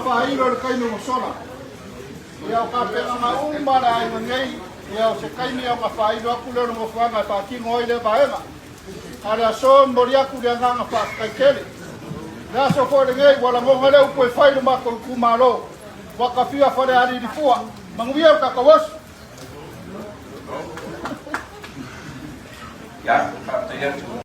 faailo i le taimi ua sola. Ia, o tapenaga uma a le aiga nei, ia, o se taimi ona faailo atu lea o le nofoaga e faatino ai lea vaega. A o le aso e momoli atu le agaga faafetai tele. O le aso foi lenei ua lagona le upu e fai i lo matou itumalo, ua tafia Falealili fua. Manuia le tatou aso. Ia, faafetai atu.